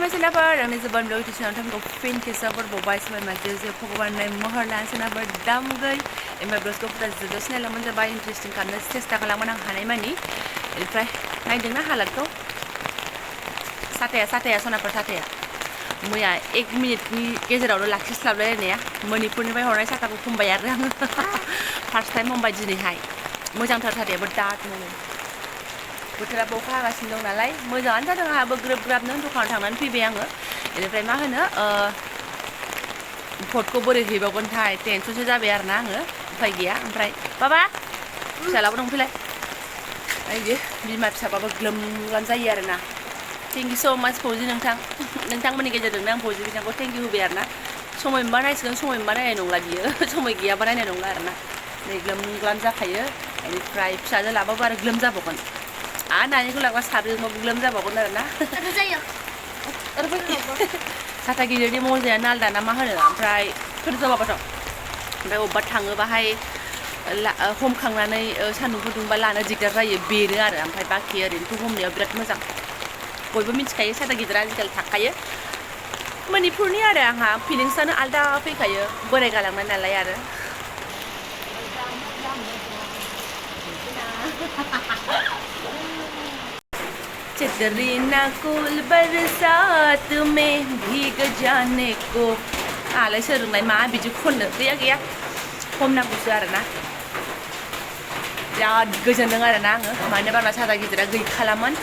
Sonabar and is about low to something of pink is about Bobice by my Joseph Pogovan and Moherlands and about Damgay and my broscope as the Snell among the by interesting kindness test Takalamana Hanemani and try Nidina Halako Satea Sonapatea. Muya 8 minutes get out of Laxis Slavenia, money putting by Horace Atakumbayar. First time home by Ginny High. Mojang Tatea, but dark moment. Putra boka gasin dong nalai moजां anta dong ha grab nang dukan थांनानै फैबाय आङो बेनिफ्राय मा होनो फटखौ बोरै हैबावगोन थाय टेनसनसो जाबाय आरो ना आङो उफाय गैया ओमफ्राय बाबा फिसालाबो दं फैलाय आइदि बिमा फिसाबाबो ग्लोम ग्लाम जायो आरो ना थेंक इउ सो माच फौजि नोंथांमोननि गेजेरजोंनो आं फौजि बिथांखौ थेंक इउ होबाय आरो ना समय मोनबा नायसिगोन समय मोनबा नायनाय नंला बियो समय गैयाबा नायनाय नंला आरो ना नै ग्लोम ग्लाम जाखायो बेनिफ्राय फिसाजो लाबाबो आरो ग्लोम जाबावगोन नानिखौ लाबा साब्रैजों ग्लोम जाबावगोन आरो ना साथा गिदिरनि मजायानो आलदा ना मा होनो ओमफ्राय फोरजाबाबाथ' ओमफ्राय अबेबा थाङोबाहाय हमखांनानै सान्दुंफोर दुंबा लानो दिगदार जायो बेरो आरो ओमफ्राय बाखि ओरैनोथ' हमनायाव बिराद मोजां बयबो मिथिखायो साथा गिदिरा आजिखालि थाखायो मणिपुरनि आरो आंहा फिलिंसआनो आलदा फैखायो बोराय गालांनाय नालाय आरो चितरीना कुल बरसात में भीग जाने को आलाय सोलोंनाय मा बिदि खननो गैया हमनांगौसो आरोना बिराद गोजोनदों आरोना आङो मानो होनबा साथा गिदिरा गैखालामोन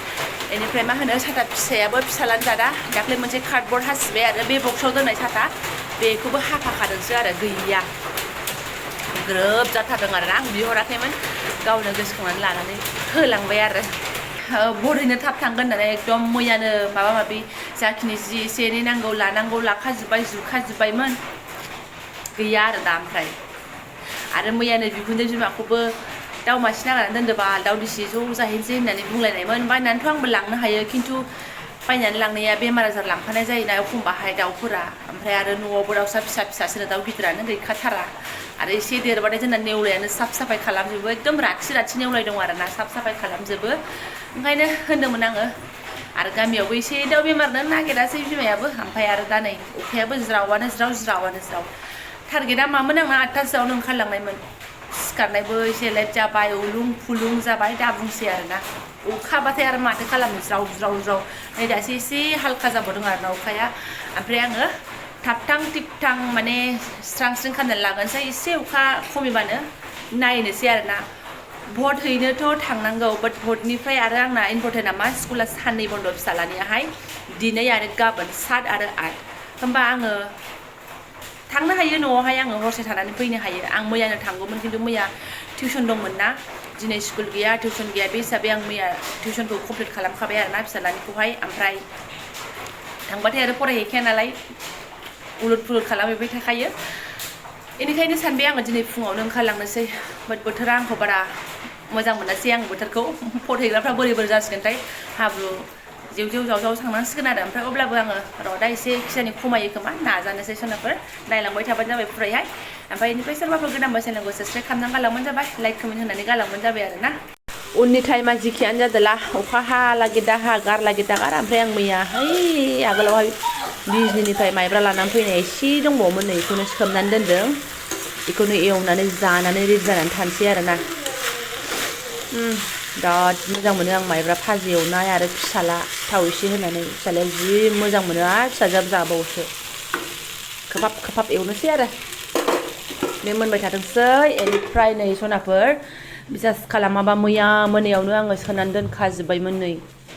बेनिफ्राय मा होनो साथा फिसायाबो फिसालानो जादा दाख्लै मोनसे कार्डबर्ड हासिबाय आरो बे बक्सआव दोननाय साथा बेखौबो हाफाखादोंसो आरो गैया ग्रोब जाथारदों आरोना आं बिहराखैमोन गावनो गोसोखांनानै लानानै होलांबाय आरो बरैनो थाब थांगोन होननानै एकदम मैयानो माबा माबि जाखिनि जि एसे एनै नांगौ लानांगौ लाखाजोब्बाय जुखाजोब्बायमोन गैया आरो दा ओमफ्राय आरो मैयानो बिखुनजो बिमाखौबो दाउ मासे नागिरनानै दोनदोबाल दाउ दिसि ज' जाहैनोसै होननानै बुंलायनायमोन बायनानैथ' आंबो लांनो हायो खिन्थु बायनानै लांनाया बेमार आजार लांफानाय जायोना एखमबाहाय दाउफोरा ओमफ्राय आरो न'आवबो दाउसा फिसासोनो दाउ गिदिरानो गैखाथारा आरो एसे देरबाथाय जोंना नेवलायानो साफ साफाय खालामजोबो एकदम राथि नेवलाय दं आरोना साफ साफाय खालामजोबो ओंखायनो होनदोंमोन आङो आरो गामियावबो एसे दाउ बेमारनो नागिरासै बिमायाबो ओमफ्राय आरो दा नै अखायाबो ज्राव टारगेटआ मामोन आंना 8थासोआवनो ओंखारलांनायमोन सिखारनायबो एसे लेट जाबाय उलुं फुलुं जाबाय दा बुंसै आरोना अखाबाथाय आरो माथो खालामनो ज्राव नै दासो एसे हालखा जाबावदों आरोना अखाया ओमफ्राय आङो थाबथां टिपथां माने स्रां खालामनानै लागोनसै एसे अखा खमिबानो नायनोसै आरोना भट हैनोथ' थांनांगौ बाट भटनिफ्राय आरो आंना इम्परटेन्टआ मा स्कुला साननै बन्द फिसालानियाहाय दिनै आरो गाबोन 7 आरो 8 होमबा आङो थांनो हायो न'आवहाय आङो हरसे थानानै फैनो हायो आं मैयानो थांगौमोन खिन्थु मैया टिउसन दंमोन ना दिनै स्कुल गैया टिउसन गैया बे हिसाबै आं मैया टिउसनखौ कमप्लिट खालामखाबाय आरोना फिसालानिखौहाय ओमफ्राय थांबाथाय आरो फरायहैखाया नालाय उलुट फुलुट खालामहैबाय थाखायो बेनिखायनो सानबाय आङो दिनै फुङावनो ओंखारलांनोसै बाट बोथोरा आंखौ बारा मोजां मोनासै आं बोथोरखौ फरायग्राफ्रा बोरै जासिगोनथाय हाब्रु जेव जाव थांनांसिगोन आरो ओमफ्राय अब्लाबो आङो र' दा एसे खिजानि खमायो खोमा नाजानोसै सोरनाफोर नायलांबाय थाबानो जाबाय फुरायहाय ओमफ्राय बेनिफ्राय सोरबाफोर गोदान चेनेलखौ साबसक्राइब खालामनानै गालांबानो जाबाय लाइक कमेन्ट होनानै गालांबानो जाबाय आरोना उननि टाइमा जिखियानो जादोला अखा हालागे दाहा गारलागे दागार ओमफ्राय आं मैया आगोलावहाय बिजनिनिफ्राय माइब्रा लानानै फैनाय एसे दंबावोमोन नै बेखौनो सोमनानै दोनदों बेखौनो एवनानै जानानै रेडि जानानै थानोसै आरोना बिराद मोजां मोनो आं माइब्रा भाजि एवनाय आरो फिसाला थाव एसे होनानै फिसालाया जि मोजां मोनो आरो फिसाजोआबो जाबावोसो खोबहाब एवनोसै आरो बे मोनबाय थाथोंसै बेनिफ्राय नै सनाफोर बिसास खालामाबा मैया मोनायावनो आङो सोनानै दोनखाजोब्बायमोन नै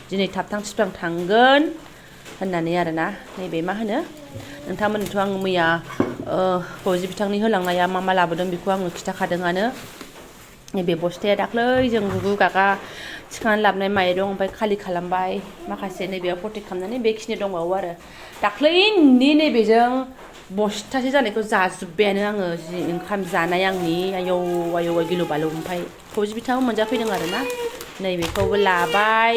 दिनै थाबथां थिबथां थांगोन होननानै आरोना नैबे मा होनो नोंथांमोननोथ' आं मैया फौजि बिथांनि होलांनाया मा लाबोदों बेखौ आङो खिथाखादोंआनो नैबे बस्थाया दाख्लै जों गुगु गागा थिखांनानै लाबोनाय माइरं ओमफ्राय खालि खालामबाय माखासे नैबेयाव प्रटेक्ट खालामनानै बेखिनि दंबावो आरो दाख्लैनि नैबेजों बस्थासे जानायखौ जाजोब्बायानो आङो जि ओंखाम जानाय आंनि आयौ गिलु बालु ओमफ्राय फौजि बिथाङाबो मोनजाफैदों आरोना नैबेखौबो लाबाय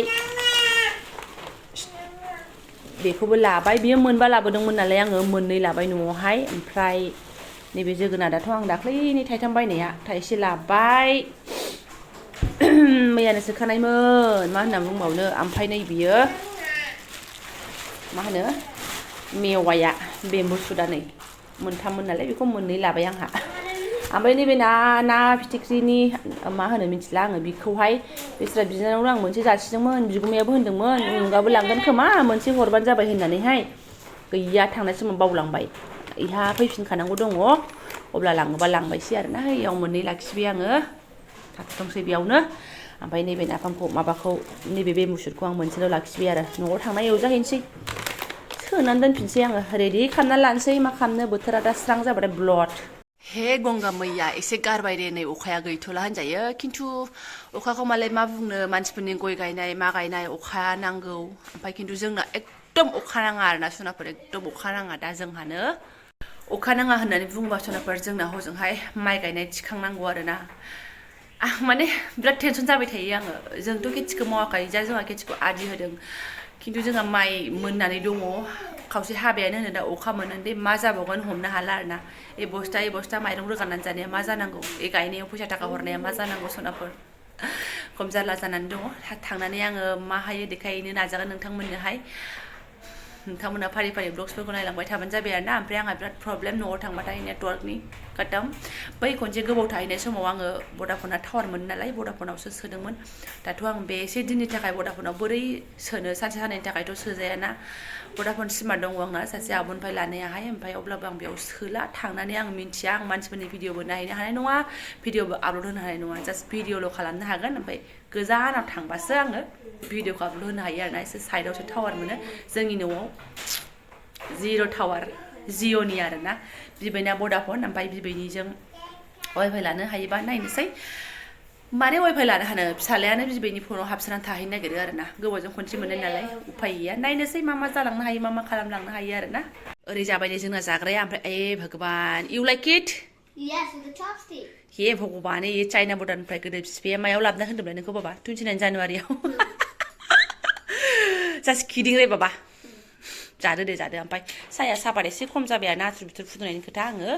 बेखौबो लाबाय बियो मोनबा लाबोदोंमोन नालाय आङो मोननै लाबाय न'आवहाय ओमफ्राय नैबे जोगोनाराथ' आं दाख्लैनि थाइथाम बायनाया थाइसे लाबाय मैयानो सोखानायमोन मा होनना बुंबावनो ओमफ्राय नै बियो मा होनो मेवाया बेम्बु सुदा नै मोनथाममोन नालाय बेखौ मोननै लाबाय आंहा ओमफ्राय नैबे ना फिथिख्रिनि मा होनो मिथिला आङो बेखौहाय बेस्रा बिनानावनो आं मोनसे जासिदोंमोन बिगुमायाबो होनदोंमोन नोंगाबो लांगोन खोमा मोनसे हरबानो जाबाय होननानैहाय गैया थांनाय समाव बावलांबाय इहा फैफिनखानांगौ दङ अब्ला लाङोबा लांबायसै आरोना इयाव मोननै लाखिबाय आङो थाथोंसै बेयावनो ओमफ्राय नैबे नाफामखौ माबाखौ नैबे बे मुसुरखौ आं मोनसेल' लाखिबाय आरो न'आव थांना एवजाहैनोसै सोनानै दोनफिनसै आङो रेडि खालामना लानोसै मा खालामनो बोथोरा दा स्रां जाबाथाय ब्लड हे गंगा मैया एसे गारबाय दे नै अखाया गैथ'ला होनजायो खिन्थु अखाखौ मालाय मा बुंनो मानसिफोरनि गय गायनाय मा गायनाय अखा नांगौ ओमफ्राय खिन्थु जोंना एकदम अखा नाङा आरोना सनाफोर एकदम अखा नाङा दा जोंहानो अखा नाङा होननानै बुङोबा सनाफोर जोंना हजोंहाय माइ गायनाय थिखांनांगौ आरोना आं माने बिराद टेनसन जाबाय थायो आङो जोंथ' खेथिखौ मावाखै जा जोंहा खेथिखौ आदि होदों खिन्थु जोंहा माइ मोननानै दङ खावसे हाबायानो होनो दा अखा मोनो दे मा जाबावगोन हमनो हाला आरोना ए बस्था माइरं रोगानानै जानाया मा जानांगौ ए गायनायाव फैसा थाखा हरनाया मा जानांगौ सनाफोर खम जारला जानानै दङ थांनानै आङो मा हायो देखायनो नाजागोन नोंथांमोननोहाय नोंथांमोना फारि फारि ब्लग्सफोरखौ नायलांबाय थाबानो जाबाय आरोना ओमफ्राय आंहा बिराद प्रब्लेम न'आव थांबाथाय नेटवर्कनि खतम बै खनसे गोबाव थाहैनाय समाव आङो भडाफना टावार मोनो नालाय भडाफनावसो सोदोंमोन दाथ' आं बे एसे दिननि थाखाय भडाफनाव बोरै सोनो सानसे साननैनि थाखायथ' सोजायाना भडाफन सिमा दङ आंना सासे आब'निफ्राय लानायाहाय ओमफ्राय अब्लाबो आं बेयाव सोला थांनानै आं मिन्थिया आं मानसिफोरनि भिडिअबो नायहैनो हानाय नङा भिडिअबो आपल'ड होनो हानाय नङा जास्ट भिडिअल' खालामनो हागोन ओमफ्राय गोजानाव थांबासो आङो भिडिअखौ आपल'ड होनो हायो आरोना एसे साइडआवसो टावार मोनो जोंनि न'आव जिर' टावार जिअ'नि आरोना बिबैना भडाफन ओमफ्राय बिबैनिजों वाइफाइ लानो हायोबा नायनोसै माने वाइफाइ लानो हानो फिसालायानो बिबैनि फनाव हाबसोनानै थाहैनो नागिरो आरोना गोबावजों खनसे मोनो नालाय उफाय गैया नायनोसै मा जालांनो हायो मा खालामलांनो हायो आरोना ओरै जाबाय दे जोंना जाग्राया ओमफ्राय ए भगबान you like it Yes, with the chopstick. हे भगबान ये चाइना बर्डारनिफ्राय गोदो बिफाया मायाव लाबोना होनदोंमोन नोंखौ बाबा 29 जानुवारियाव जास्ट किडिं रे बाबा जादो दे जादो ओमफ्राय साया सापात एसे खम जाबाय आरो नाथुर बिथुर फुदुंनायनि खोथा आङो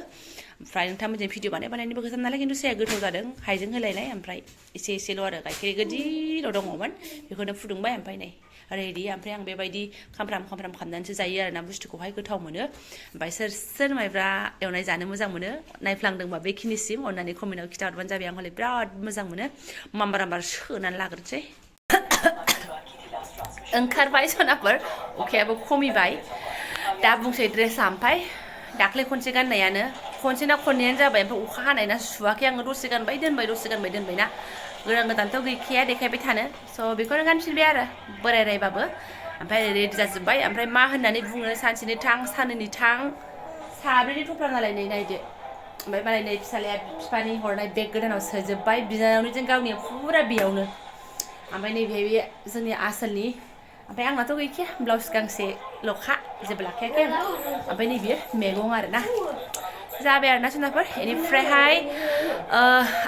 ओमफ्राय नोंथांमोनजों भिडिअ बानायनोबो गोजान नालाय खिन्थु साया गोथाव जादों हाइजें होलायनाय ओमफ्राय एसेल' आरो गाइखेर गोदिल' दङमोन बेखौनो फुदुंबाय ओमफ्राय नै रेडि ओमफ्राय आं बेबायदि खामफ्राम खालामनानैसो जायो आरोना बुस्थुखौहाय गोथाव मोनो ओमफ्राय सोर माइब्रा एवनाय जानो मोजां मोनो नायफ्लांदोंबा बेखिनिसिम अननानै कमेन्टआव खिथाहरबानो जाबाय आं हले बिराद मोजां मोनो माम्बार सोनानै लाग्रोसै ओंखारबाय सनाफोर अखायाबो खमिबाय दा बुंसै ड्रेसा ओमफ्राय दाख्लै खनसे गाननायानो खनसे ना खननैयानो जाबाय ओमफ्राय अखा हानाय ना सुवाखै आङो दसे गानबाय दोनबायना गोदानथ' गैखाया देखायबाय थानो स' बेखौनो गानफिनबाय आरो बोरायबाबो ओमफ्राय रेडि जाजोब्बाय ओमफ्राय मा होननानै बुङो सानसेनि थां साननैनि थां साब्रैनि थफ्ला नालाय नै नायदो ओमफ्राय मालाय नै फिसालाया बिफानि हरनाय बेग गोदानाव सोजोब्बाय बिनानावनिजों गावनिया फुरा बेयावनो ओमफ्राय नैबे बे जोंनि आसोलनि ओमफ्राय आंनाथ' गैखाया ब्लाउस गांसेल'खा जेबो लाखायाखै आं ओमफ्राय नैबे मैगं आरोना जाबाय आरोना सनाफोर बेनिफ्रायहाय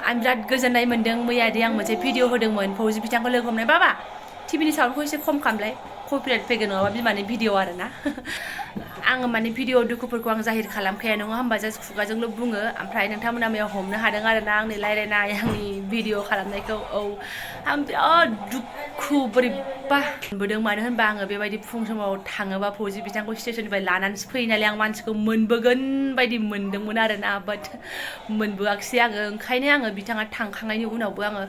आं बिराद गोजोननाय मोन्दों मैयादि आं मोनसे भिडिअ होदोंमोन फौजि बिथांखौ लोगो हमनाय बाबा टिभिनि साउन्डखौ एसे खम खालामलाय कपिराइट फैगोन नङाबा बिमानि भिडिअ आरोना आङो माने भिडिअ दुखुफोरखौ आं जाहिर खालामखाया नङा होमबा जास्ट खुगाजोंल' बुङो ओमफ्राय नोंथांमोना मैयाव हमनो हादों आरोना आंनि रायलायनाय आंनि भिडिअ खालामनायखौ औ आं बिराद दुखु बोरैबा मोनबोदों मानो होनबा आङो बेबायदि फुं समाव थाङोबा फौजि बिथांखौ स्टेसननिफ्राय लानानैसो फैयो नालाय आं मानसिखौ मोनबोगोन बायदि मोनदोंमोन आरोना बाट मोनबोआखिसै आङो ओंखायनो आङो बिथाङा थांखांनायनि उनावबो आङो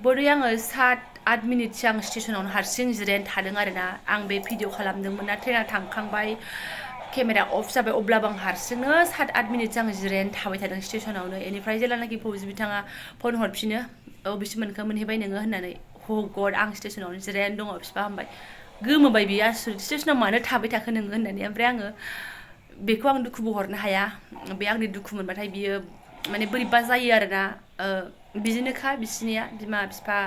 बोरै आङो 7-8 मिनिटसो आं स्टेसनावनो हारसिं जिरायनानै थादों आरोना आं बे भिडिअ खालामदोंमोन ना ट्रेना थांखांबाय केमेरा अफ जाबाय अब्लाबो आं हारसिंनो 7-8 मिनिटसो आं जिरायनानै थाबाय थादों स्टेसनावनो बेनिफ्राय जेब्लानाखि फौजि बिथाङा फन हरफिनो बेसे मोनखो मोनहैबाय नोङो होननानै ह गड आं स्टेसनावनो जिरायनानै दङ बिफा होनबाय गोमोबाय बियो आसुरित स्टेसनाव मानो थाबाय थाखो नोङो होननानै ओमफ्राय आङो बेखौ आं दुखुबो हरनो हाया बे आंनि दुखु मोनबाथाय बियो माने बोरैबा जायो आरोना बिदिनोखा बिसिनिया बिमा बिफा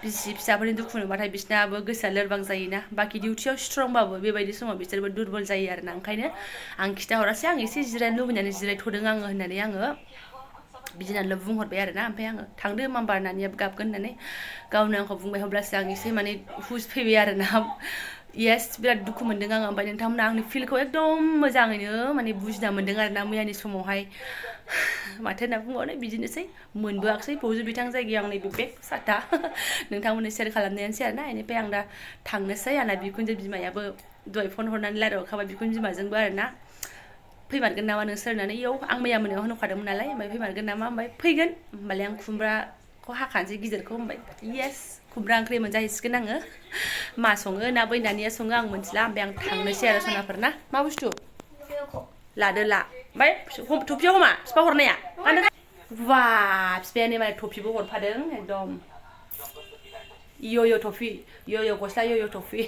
बिसि फिसाफोरनि दुखु नुबाथाय बिसिनाबो गोसोआ लोरबां जायोना बाखि डिउटियाव स्ट्रंबाबो बेबायदि समाव बिसोरबो दुरबल जायो आरोना ओंखायनो आं खिथाहरासै आं एसे जिरायनो लुबैनानै जिरायथ'दों आङो होननानै आङो बिदि होननानैल' बुंहरबाय आरोना ओमफ्राय आङो थांदो माम्बार नानियाबो गाबगोन होननानै गावनो आंखौ बुंबाय अब्लासो आं एसे माने हुस फैबाय आरोना येस बिराद दुखु मोनदों आङो ओमफ्राय नोंथांमोना आंनि फिलखौ एकदम मोजाङैनो माने बुजिना मोन्दों आरोना मैयानि समावहाय माथो होनना बुंबावनो बिदिनोसै मोनबोआखिसै फौजि बिथां जायगायाव आं नैबे बेग साथा नोंथांमोननो सेयार खालामनायानोसै आरोना बेनिफ्राय आं दा थांनोसै आंना बिखुनजो बिमायाबो दहाय फन हरनानै रायलायहरखाबाय बिखुनजो बिमाजोंबो आरोना फैमारगोन नामा नोंसोर होननानै इयाव आं मैया मोनायाव होनखादोंमोन नालाय ओमफ्राय फैमारगोन नामा ओमफ्राय फैगोन होमबालाय आं खुमब्राखौ हाखानोसै गिदिरखौ होनबाय येस खुमब्रा ओंख्रि मोनजाहैसिगोन आङो मा सङो ना बै नानिया सङो आं मोनथिला ओमफ्राय आं थांनोसै आरो सनाफोर ना मा बुस्थु लादो ला ओमफ्राय थफियाव हमा बिफा हरनाया बा बिफायानो माने थफिबो हरफादों एकदम यो टफि यो गस्ला यो टफि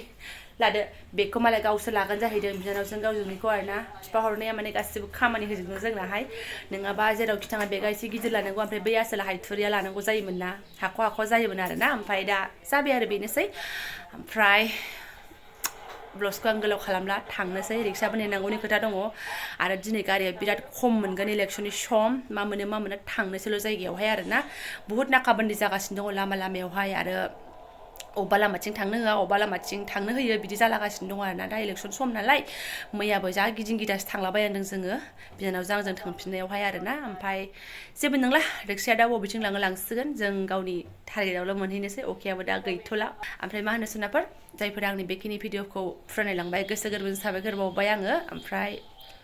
लादो बेगखौ मालाय गावसोर लागोन जाहैदों बिनानावजों गावजोंनिखौ आरोना बिफा हरनाया माने गासिबो खामानि होजोबदों जोंनाहाय नङाबा जेरावखि थाङा बेगा एसे गिदिर लानांगौ ओमफ्राय बै आसोला हायथुरिया लानांगौ जायोमोन ना हाख' जायोमोन आरोना ओमफ्राय दा जाबाय आरो बेनोसै ओमफ्राय ब्लाउसखौ आं गोलाव खालामला थांनोसै रिक्साबो नेनांगौनि खोथा दङ आरो दिनै गारिया बिराद खम मोनगोन इलेक्सननि सम मा मोनो थांनोसैल' जायगायावहाय आरोना बुहुत नाकाबन्दी जागासिनो दङ लामायावहाय आरो अबेबा लामाथिं थांनो होआ अबेबा लामाथिं थांनो होयो बिदि जालागासिनो दङ आरोना दा इलेक्सन सम नालाय मैयाबो जा गिदिं गिदासो थांलाबायदों जोङो बिनानावजों आंजों थांफिननायावहाय आरोना ओमफ्राय जेबो नंला रिक्साया दा बबेथिं लांसिगोन जों गावनि टारगेटआवल' मोनहैनोसै अखायाबो दा गैथ'ला ओमफ्राय मा होनो सोनाफोर जायफोरा आंनि बेखिनि भिडिअखौ फरायलांबाय गोसो गोरबोजों साबायखर बावबाय आङो ओमफ्राय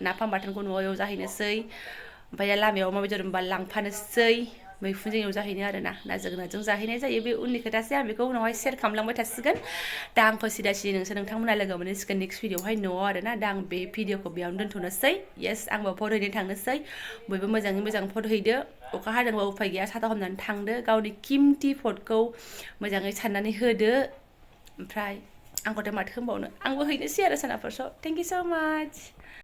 नाफाम बाथोनखौ न'आव जाहैनोसै ओमफ्राय लामायाव माबायदि होनबा लांफानोसै मैखुनजों एवजाहैनो आरोना ना जोगोनारजों जाहैनाय जायो बे उननि खोथासै आं बेखौ उनावहाय शेयार खालामलांबाय थासिगोन दा आं सिदा नोंथांमोना लोगो मोनहैसिगोन नेक्स्ट भिडिअआवहाय न'आव आरोना दा आं बे भिडिअखौ बेयावनो दोनथ'नोसै येस आंबो फट हैनो थांनोसै बयबो मोजाङै मोजां फट हैदो अखा हादोंबा उफाय गैया साथा हमनानै थांदो गावनि किमति फटखौ मोजाङै साननानै होदो ओमफ्राय आंखौथ' माथो होनबावनो आंबो हैनोसै आरो सोनाफोर स' थेंक इउ स' माच